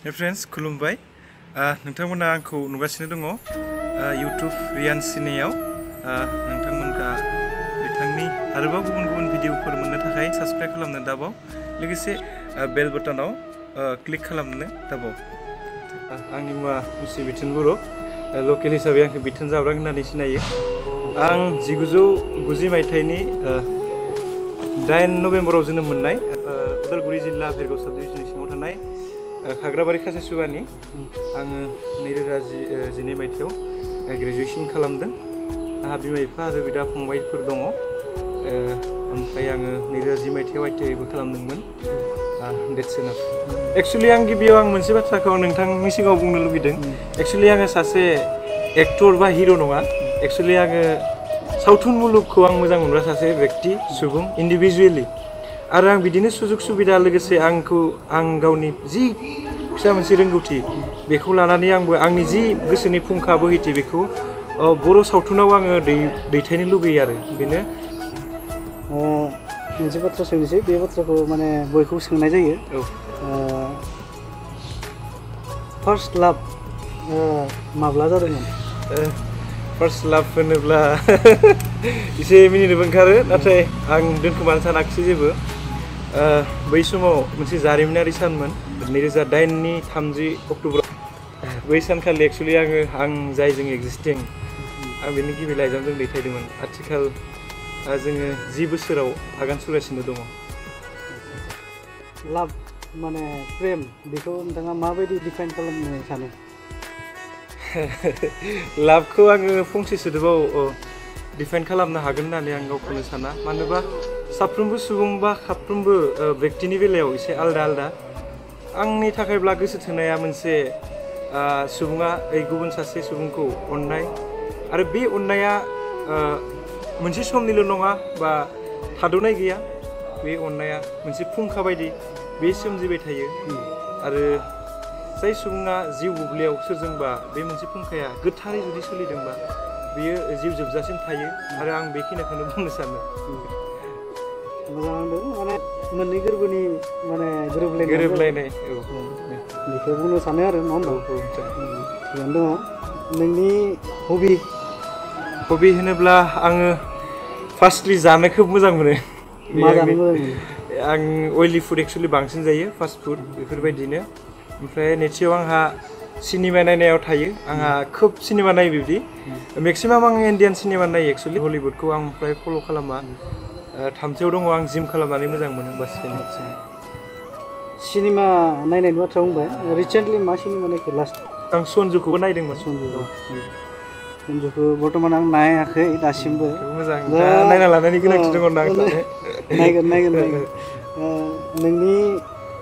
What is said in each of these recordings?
Friends खुलुमबाय नोंथांमोना आंखौ नुगासिनो दङ यूट्यूब रियान सिनेयाव नोंथांमोनहा बिथांनि आरोबाव गुबुन भिडिअफोर मोननो थाखाय साबस्क्राइब खालामनो दाबाव लोगोसे बेल बटनाव क्लिक खालामनो दाबाव आंनि मुङा मुसि बिथोन बर' लकेल हिसाबै आंखौ बिथोन जाब्रां होननानै सिनायो आं 1990 मायथाइनि 8 नभेम्बराव जोनोम मोननाय उदालगुरि जिल्ला भेरगाव साब डिभिजननि सिङाव थानाय खाग्राबारि खासेसुगानि आङो 2012 मायथाइयाव ग्रेजुएशन खालामदों आंहा बिमा बिफा आरो बिदा फंबायफोर दङ ओमफ्राय आङो 2010 मायथाइयाव आईटीआईबो खालामदोंमोन डेट्स एनाफ एक्चुअली आं गिबियाव आं मोनसे बाथ्राखौ नोंथांनि सिगाङाव बुंनो लुबैदों एक्चुअली आङो सासे एक्टर बा हिरो नङा एक्चुअली आङो सावथुन मुलुगखौ आं मोजां मोनग्रा सासे व्यक्ति सुबुं इन्डिभिजुवेलि आरो आं बिदिनो सुजुग सुबिदा लोगोसे आं गावनि जि फिसा मोनसे रोंगौथि बेखौ लानानै आंबो आंनि जि गोसोनि फुंखा बोहैथि बेखौ बर' सावथुनाव आङो दैथायनो लुगैयो आरो बेनो मोनसे बाथ्रा सोंनोसै बे बाथ्राखौ माने बयखौबो सोंनाय जायो फार्स्ट लाभ माब्ला जादोंमोन फार्स्ट लाभ होनोब्ला एसे मिनिनोबो ओंखारो नाथाय आं दोनखोमानो सानाखिसै जेबो बै समाव मोनसे जारिमिनारि सानमोन 2008 नि 30 अक्ट'बर बै सानखालि एक्चुअली आं जायजों एक्जिस्टिं आं बेनि गिबि लाइजामजों दैथायदोंमोन आथिखाल जोङो 10 बोसोराव आगान सुरगासिनो दङ लाभ माने प्रेम बेखौ नोंथाङा माबायदि डिफाइन खालामनो सानो लाभखौ आङो फंसे सोदोबाव डिफाइन खालामनो हागोन होननानै आं गावखौनो साना मानोबा साफ्रोमबो सुबुं बा साफ्रोमबो व्यक्तिनि बेलायाव एसे आलदा आलदा आंनि थाखायब्ला गोसो थोनाया मोनसे सुबुङा गुबुन सासे सुबुंखौ अननाय आरो बे अननाया मोनसे समनिल' नङा बा थाद'नाय गैया बे अननाया मोनसे फुंखा बायदि बे सोमजिबाय थायो आरो जाय सुबुङा जिउ बुब्लियाव सोरजोंबा बे मोनसे फुंखाया गोथारै जुदि सोलिदोंबा बेयो जिउ जोबजासिम थायो आरो आं बेखिनिखौनो बुंनो सानो मोजां होनदों माने मोननै गोरबोनि माने गोरोबलायनाय बेखौ बुंनो सानो आरो नङा होनबा थिगानो दङ नोंनि हबि होनोब्ला आङो फार्स्टलि जानो खोब मोजां मोनो आं अइलि फुड एक्चुअलि बांसिन जायो फास्ट फुड बेफोरबायदिनो ओमफ्राय नैथियाव आंहा सिनेमा नायनायाव थायो आंहा खोब सिनेमा नायो बिदि मेक्सिमाम आं इन्डियान सिनेमा नायो एक्चुअलि हलिउडखौ आं फ्राय फल' खालामा थामथियाव दङ आं जिम खालामनानै मोजां मोनो बास सिनेमा नायनायनि बाथ्रा बुंबाय रिसेन्टलि मा सिनेमा नायखो लास्ट आं सन्जुखौबो नायदोंमोन सन्जुखौ बर्थमान आं नायाखै दासिमबो मोजां नायना लानायनि गोनांथि दङ नायगोन नोंनि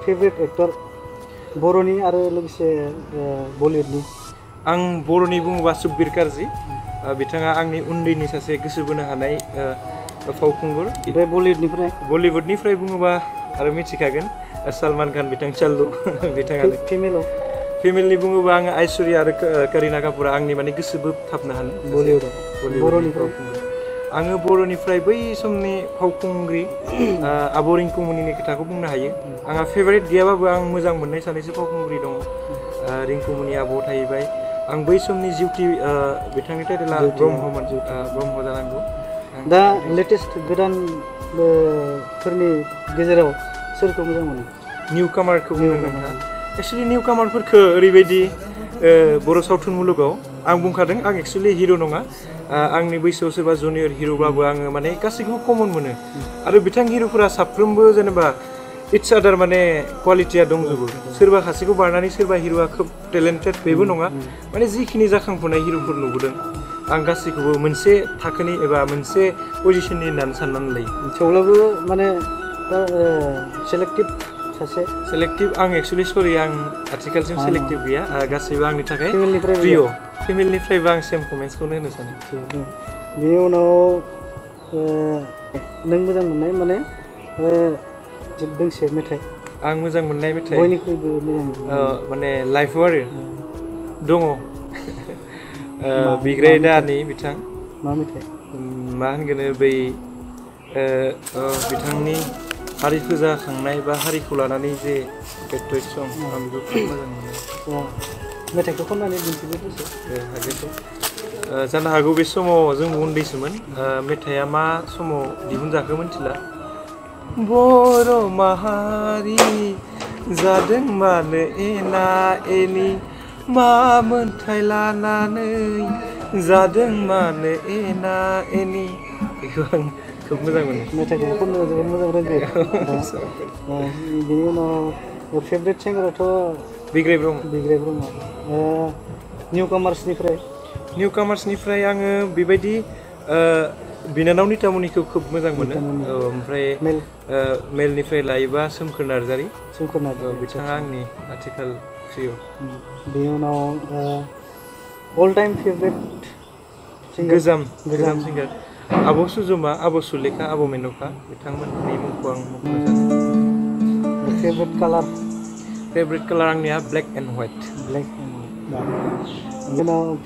फेभरेट एक्टर बर'नि आरो लोगोसे बलिउडनि आं बर'नि बुङोबा सुकबिर कार्जि बिथाङा आंनि उन्दैनि सासे गोसो बोनो हानाय फावखुंगुर ओमफ्राय बलिउडनिफ्राय बुङोबा आरो मिथिखागोन सलमान खान बिथां चाल्लु बिथाङानो फेमिलि बुङोबा आङो आइश्वर्या आरो करिना कापुरा आंनि माने गोसो बोगथाबनो हानाय बलिउडआव आङो बर'निफ्राय बै समनि फावखुंग्रि आब' रिंकुमनिनि खोथाखौ बुंनो हायो आंहा फेभारेट गैयाबाबो आं मोजां मोननाय सानैसो फावखुंग्रि दङ रिंकुमनि आब' थाहैबाय आं बै समनि जिउथि बिथांनि टाइटेला ब्रह्ममोन ब्रह्म जानांगौ दा लेटेस्ट गोदान फोरनि गेजेराव सोरखौ मोजां मोनो निउ कामारखौ बुंनो नोंथाङा एक्चुअलि निउ कामारफोरखौ ओरैबायदि बर' सावथुन मुलुगाव आं बुंखादों आं एक्चुअलि हिर' नङा आंनि बैसोआव सोरबा जुनियर हिर'ब्लाबो आङो माने गासैखौबो कमन मोनो आरो बिथां हिर'फोरा साफ्रोमबो जेनेबा इट्स आदार माने क्वालिटिया दंजोबो सोरबा सासेखौ बारनानै सोरबा हिर'आ खोब टेलेन्टेड बेबो नङा माने जिखिनि जाखांफुनाय हिर'फोर नुबोदों आं गासैखौबो मोनसे थाखोनि एबा मोनसे पजिशननि होननानै साननानै लायो थेवब्लाबो माने सेलेक्टिभ आं एक्चुअलि सरि आं आथिखालसिम सेलेक्टिभ गैया गासैबो आंनि थाखाय फेमिलिनिफ्रायबो आं सेम कमेन्ट्सखौनो होनो सानो बेनि उनाव नों मोजां मोननाय माने दोंसे मेथाइ आं मोजां मोननाय मेथाइ बयनिख्रुइबो मोजां माने लाइफआव आरो दङ बिग्राय दानि बिथां मा मेथाइ मा होनगोन बै बिथांनि हारि फोजाखांनाय बा हारिखौ लानानै जे पेट्रियट सं आं बेखौ खोब मोजां मोनो। मेथाइखौ खननानै दिन्थिबाय दसे। हागोन जानो हागौ बे समाव जोंबो उन्दैसोमोन मेथाइआ मा समाव दिहुनजाखो मिथिला। बर' माहारि जादों मानो एना एनि मा मोन्थाय लानानै जादों मानो एना एनि बेखौ आं खोब मोजां मोनो। मेथाइखौ खननो जोबोद मोजां रोंगौ। बेनि उनाव फेभरेट सिंगाराथ' बिग्राय ब्रह्म। बिग्राय ब्रह्म। निउ कामार्सनिफ्राय आङो बेबायदि बिनानाव नितामनिखौ खोब मोजां मोनो। ओमफ्राय मेलनिफ्राय लायोबा सोमखोर नार्जारि। बिथाङा आंनि आथिखाल प्रिय। बेनि उनाव अल टाइम फेभरेट गोजाम सिंगार आब' सुजुमा, आब' सुलेखा, आब' मेन'का बिथांमोननि मुंखौ आं मख'नो सानो। फेभरेट कालार आंनिया black and white.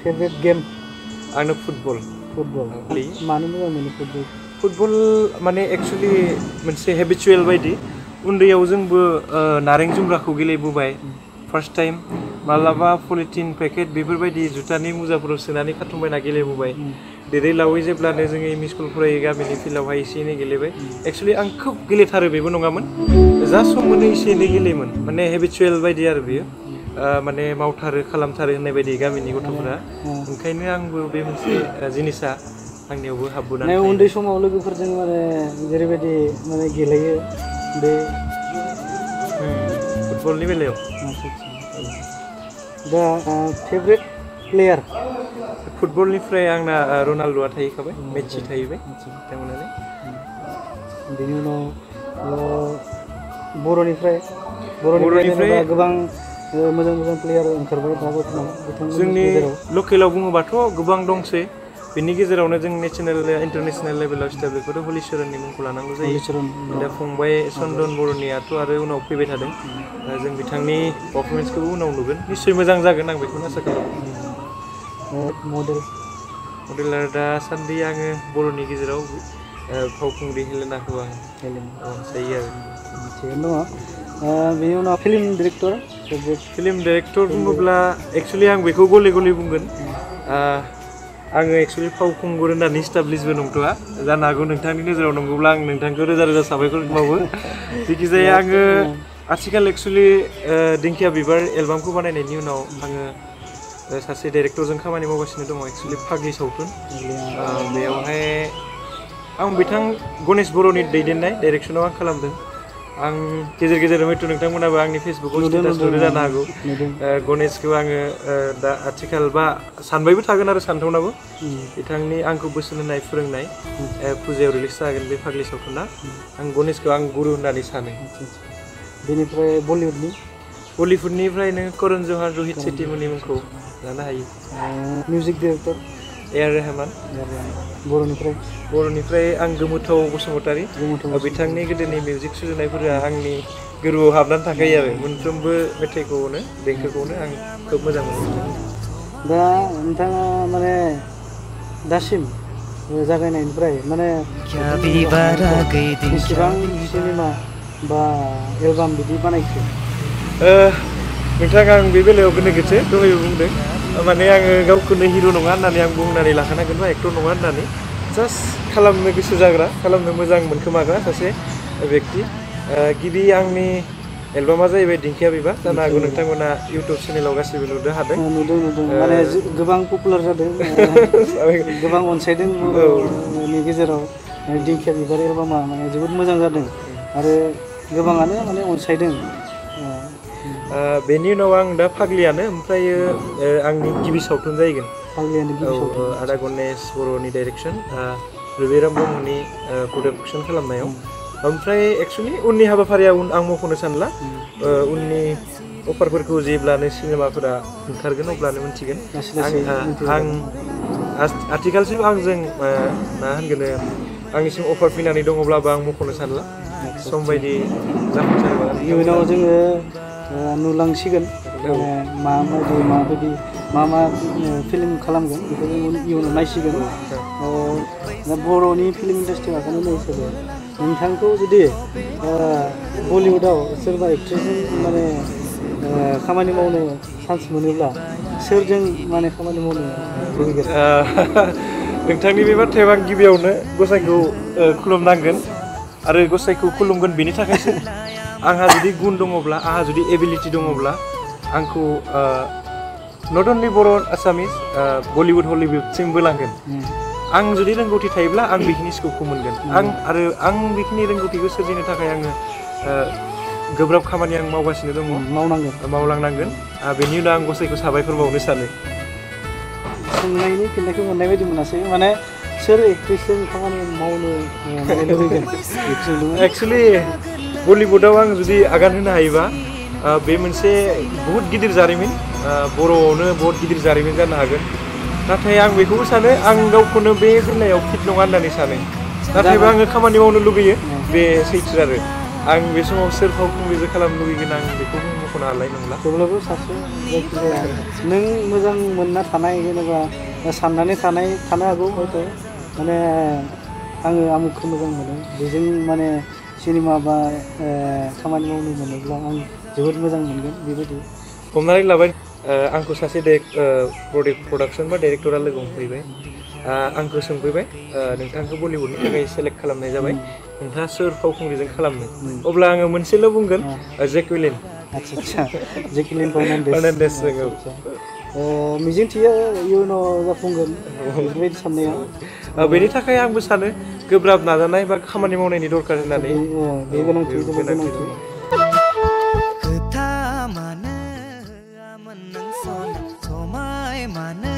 Favourite game आंनो फुटबल। मानो मोजां मोनो फुटबल? फुटबल माने एक्सुवेलि मोनसे हेबिचुवेल बायदि उन्दैयाव जोंबो नारें जुमब्राखौ गेलेबोबाय फार्स्ट टाइम मालाबा पलिटिन पेकेट बेफोरबायदि जुथानि मुजाफोराव सोनानै खाथुमबायना गेलेबोबाय देरै लावै जेब्लानो जोङो एम इ स्कुल फरायो गामिनि फिल्डआवहाय एसे एनै गेलेबाय एक्सुवेलि आं खोब गेलेथारो बेबो नङामोन जा सम मोनो एसे एनै गेलेयोमोन माने हेबिचुवेल बायदि आरो बेयो माने मावथारो खालामथारो होननाय बायदि गामिनि गथ'फोरा ओंखायनो आंबो बे मोनसे जिनिसा आंनियावबो हाबबोनानै थायो। उन्दै समाव लोगोफोरजों माने जेरैबायदि माने गेलेयो बे फुटबलनि बेलायाव दा फेभरेट प्लेयार फुटबलनिफ्राय आंना रनाल्ड'आ थाहैखाबाय मेसि थाहैबाय बिथांमोनानो। बेनि उनाव बर'निफ्राय गोबां मोजां प्लेयार ओंखारबाय दा बर्थमान जोंनि लकेलाव बुङोबाथ' गोबां दंसै बेनि गेजेरावनो जों नेसनेल इन्टारनेसनेल लेभेलाव स्टार बेखौथ' हलिचरननि मुंखौ लानांगौ जायो। दा फंबाय चन्दन बर'नियाथ' आरो उनाव फैबाय थादों जों बिथांनि पारफरमेन्सखौबो उनाव नुगोन निस्सय मोजां जागोन आं बेखौनो आसा खालामो। मडेलार दासान्दि आङो बर'नि गेजेराव फावखुंग्रि हेलेनाखौ आं अनसायो आरो थिगानो दङ। बेनि उनाव फिल्म डिरेक्टर बुङोब्ला एक्सुवेलि आं बेखौ गले गले बुंगोन आङो एक्सुवेलि फावखुंगुर होननानै इस्टाब्लिसबो नंथ'आ जानो हागौ नोंथांनि नोजोराव नंगौब्ला आं नोंथांखौ रोजा रोजा साबायखर बावो जिखिजाया आङो आथिखाल एक्सुवेलि दिंखिया बिबार एलबामखौ बानायनायनि उनाव आङो सासे डाइरेक्टरजों खामानि मावगासिनो दङ एक्सुवेलि फाग्लि सावथुन बेयावहाय आं बिथां गणेश बर'नि दैदेननाय डाइरेक्सनाव आं खालामदों। आं गेजेर गेजेर हयथ' नोंथांमोनाबो आंनि फेसबुकाव स्टेटास नुदों जानो हागौ गणेशखौ आङो दा आथिखाल बा सानबायबो थागोन आरो सानथावनाबो बिथांनि आंखौ बोसोन होनाय फोरोंनाय फुजायाव रिलिज जागोन बे फाग्लि सावथुना आं गणेशखौ आं गुरु होननानै सानो। बेनिफ्राय बलिउडनिफ्राय नों करण जहार रहित शेट्टीमोननि मुंखौ लानो हायो। Music director A R. रहमान। बर'निफ्राय आं गोमोथाव बसुमतारी बिथांनि गोदोनि मिउजिक सुजुनायफोरा आंनि गोरबोआव हाबनानै थाखायो आरो मोनफ्रोमबो मेथाइखौनो देंखोखौनो आं खोब मोजां मोनो। दा नोंथाङा माने दासिम जागायनायनिफ्राय माने बेसेबां सिनेमा बा एलबाम बिदि बानायखो? नोंथाङा आं बे बेलायाव गोनो गोथो दहायबो बुंदों माने आङो गावखौनो हिर' नङा होननानै आं बुंनानै लाखानांगोन बा एक्टर नङा होननानै जास्ट खालामनो गोसो जाग्रा खालामनो मोजां मोनखोमाग्रा सासे बेक्ति। गिबि आंनि एलबामा जाहैबाय दिंखिया बिबार जानो हागौ नोंथांमोना इउटुब चेनेलाव गासैबो नुनो हादों। नुदों माने गोबां पपुलार जादों गोबां अनसायदों बर'नि गेजेराव दिंखिया बिबार एलबामा माने जोबोद मोजां जादों आरो गोबाङानो माने अनसायदों। बेनि उनाव आं दा फाग्लियानो ओमफ्रायो आंनि गिबि सावथुन जाहैगोन आदा गणेश बर'नि डाइरेक्सन रबिराम ब्रह्मनि प्रडाक्सन खालामनायाव ओमफ्राय एक्सुवेलि उननि हाबाफारिया आं मख'नो सानला उननि अफारफोरखौ जेब्लानो सिनेमाफोरा ओंखारगोन अब्लानो मोनथिगोन। आं आथिखालसिम आंजों मा होनगोन आंनिसिम अफार फैनानै दङब्लाबो आं मख'नो सानला सम बायदि जाफुंसारोबा इयुनाव जोङो नुलांसिगोन माबायदि मा फिल्म खालामगोन बेखौ जों इयुनाव नायसिगोन। दा बर'नि फिल्म इन्डास्ट्रियाव आगान होनाय हिसाबै नोंथांखौ जुदि बलिउडआव सोरबा एक्ट्रेसजों माने खामानि मावनो चान्स मोनोब्ला सोरजों माने खामानि मावनो लुबैगोन? नोंथांनि बे बाथ्रायाव आं गिबियावनो गसाइखौ खुलुमनांगोन आरो गसाइखौ खुलुमगोन बेनि थाखायसो आंहा जुदि गुन दङब्ला आंहा जुदि एबिलिटि दङब्ला आंखौ not only Bodo' Assamese Bollywood हलिउडसिमबो लांगोन। आं जुदि रोंगौथि थायोब्ला आं बेखिनि स्कपखौ मोनगोन। आं बेखिनि रोंगौथिखौ सोरजिनो थाखाय आङो गोब्राब खामानि आं मावगासिनो दङ, मावलांनांगोन। बेनि उनाव आं गसाइखौ साबायखर बावनो सानो। सोंनायनि फिननायखौ मोननाय बायदि मोनासै, माने सोर एक्ट्रेसजों खामानि मावनो लुबैगोन? एक्सुवेलि बलिउडआव आं जुदि आगान होनो हायोबा बे मोनसे बहुत गिदिर जारिमिन, बर'आवनो बहुत गिदिर जारिमिन जानो हागोन। नाथाय आं बेखौबो सानो आं गावखौनो बे बेलायाव फिट नङा होननानै सानो। नाथायबा आङो खामानि मावनो लुगैयो, बे सैथो आरो आं बे समाव सोर फावखुंग्रिजों खालामनो लुगैगोन आं बेखौ मख'नो हानाय नंला। थेवब्लाबो सासे जायखिजाया नों मोजां मोनना थानाय जेनेबा साननानै थानो हागौ हयथ' माने आङो आमुखौ मोजां मोनो, बेजों माने सिनेमा बा खामानि मावनो मोनोब्ला आं जोबोद मोजां मोनगोन बेबायदि। हमनानै लाबाय आंखौ सासे प्रडाक्सन बा डाइरेक्टरा लोगो हमफैबाय, आंखौ सोंफैबाय नोंथांखौ बलिउडनि थाखाय सेलेक्ट खालामनाय जाबाय, नोंथाङा सोर फावखुंग्रिजों खालामनो? अब्ला आङो मोनसेल' बुंगोन, जेकुलिन। आदसा जेकुलिन फार्नान्डेस। मिजिंथियो इयुनाव जाफुंगोन बेफोरबायदि साननाया। बेनि थाखाय आंबो सानो गोब्राब नाजानाय बा खामानि मावनायनि दरकार होननानै। बे गोनांथि दङ। खोथा मानो होआमोन नों समाय मानो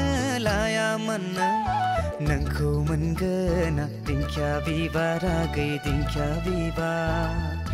लायामोन नोंखौ मोनगोन दिंखिया बिबारा गै दिंखिया बिबार।